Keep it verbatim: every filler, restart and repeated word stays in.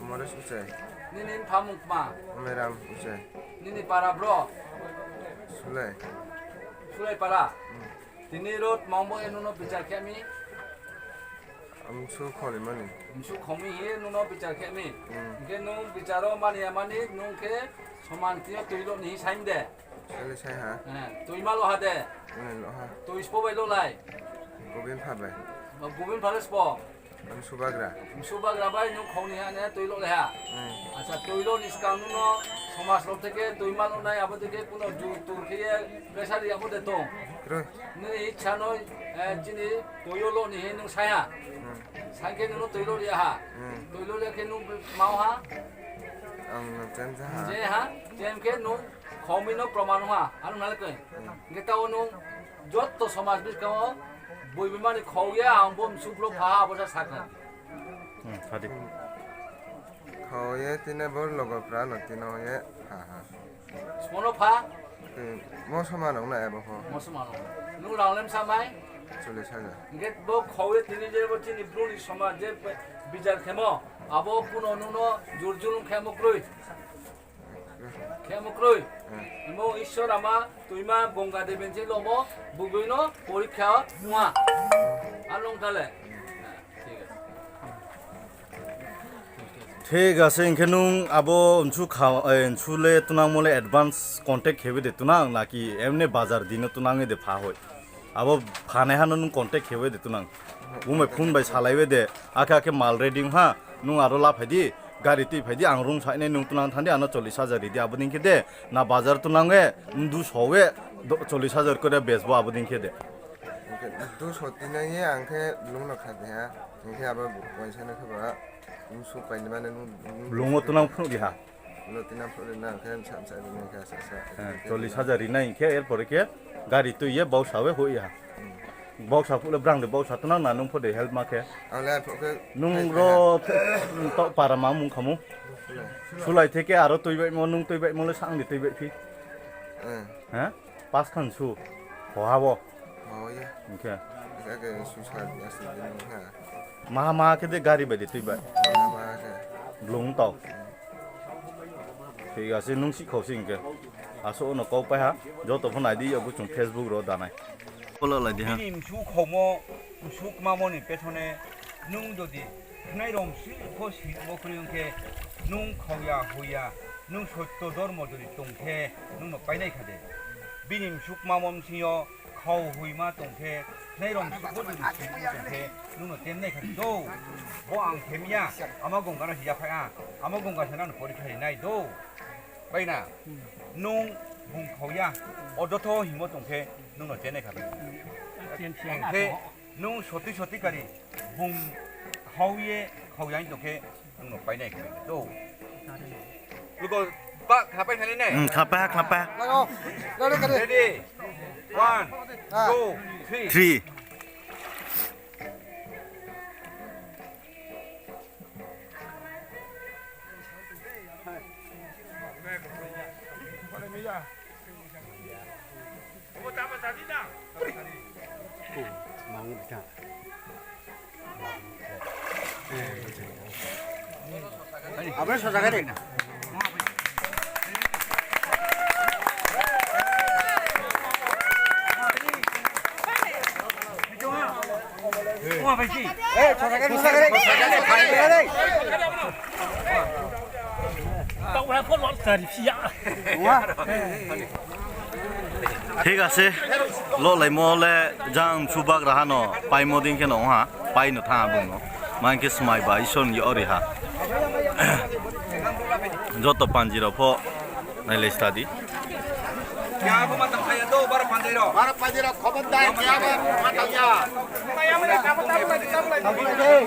Moris Uchai. Nini mpha mung kma? Meram Uchai. Nini para bro? Sulai. Sulai para? Tini rot mangbo e nung no bichar khe mi? Msu kholi mani. Msu khomi hi nung no bichar khe mi? Hingkhe nung bichar o mani ya mani nung khe soman tini o tui lo ni hi saim de? Sele sai ha. Tui ma lo ha de? Lo ha. Tui spo bai lo lai? Gobin pha bai. Gobin pha le spo? Msu bagra. Msu bagra bai nung khong ni ha ne tui lo le ha. Acha, tui lo ni skang nung no somas rok theke tui ma lo nai abo theke kuno jur tur khe ye pressure ri abo de tong. Kroi. Nini ichha no, chini tui yo lo ni hi nung sai ha. Sai khe nung no tui lo ri ha. Tui lo le khe nung mau ha. Ang no chem ja ha. Je ha, chem khe nung Khomoi no proman ha, ano nalai koi. Hingke tao nung joto somaj buskang o boi bimani khou ye ang bo msuk bro pha ha, abo sa sakha. Hmm, sadi. Khou ye tine bo logo pra no tino ye pha ha. Smono pha? Mo soma nong na ebo pho. Mo soma nong. Nung rang lem samai? Chollish hajar. Hingke bo khou ye tini je bo chini bru ni somaj je bijar khemo, abo kuno nung no jur julung khemo kroi. Khemo kroi. Imo Isor ama tuima Ganga Devi ni lomo bugui no porikha nua. Along thale. Thik ase, hingkhe nung abo nsu kha, nsu le tunangmo le advance contact khebe de tunang naki emne bazar dino tunang de pha hoi. Abo phanai hano nung contact khe bai de tunang. Bung bai phone bai salai bai de, akhe akhe mal ready ha, nung aro la phai di, gari tui phai di, ang rung sainai nung tunang thang di, ano chollish hajar ri di, abo dei khe de, na bazar tunang e, mdu so e, chollish hajar kore bes bo abo dei khe de. Hingkhe mdu so tinai ye, ang khe lung no kha de ha, hingkhe abo bo waisa no khe ba, msu pai ni mane nung, nung lung o tunang phnuh di ha. Lo tinang phnuh ri na, ang khe sa, sa, sa, sa, sa. Chollish hajar ri nai hingkhe, er pore khe gari tui ye bausa we hoi ha. Bausa phuh le brang de bausa tunang na nung pho de help ma khe. Ang le phuh khe nung ro to para ma mung khamu. Sulai. Sulai theke aro tui baimo, nung tui baimo le sang di tui bai phi. Eh. Ha? Pas khan su. Ho ha bo. Ho ye. Hingkhe. Ake su sa di asi di nung ha. Maha maha khe de gari bai de tui bai. Maha maha khe. Blung tau. Thik ase, nung si khau si hingkhe. Aso no kau pai ha, joto pho nai di, yago chung Facebook ro danai. Polo lai di ha. Bini msu khaumo, msu kmamo ni pethone, nung jodi khnai rom si pho si mo kroi hingkhe, nung khauya, hoya, nung sotto dormo jodi tong khe, nung no painai kha de. Bini msu kmamo bsing yo, Khau hoima tong khe, khnai rong subo jodi sini tong khe, nung no temnai kha di do. Bo ang themya, ama Gongga no si yaphai ha, ama Gongga se nang no porikha ri nai do. Bai na, nung bung khau ya, odotho hingmo tong khe, nung no temnai kha bai. Ang khe, nung soti soti kari, bung khau ye, khau ya hing tong khe, Nung no painai khe do. Lugo ba khapai thani nai. Hmm, khapai ha, khapai ha. Lago, lago kade. Ready. One, two, three. Three. Abang sosa kade. Thik ase, lolaimo le jang chubagraha no paimo dei khe no ha, pai no thanng ha bung no. Ma hing khe smai ba Isor ni ori ha. Joto panji rao pho Nailai study. Kya bo matang saya do, bar panjai ro. Bar panjai ro, khobor dai, kya bo matang ya. Khobor dai.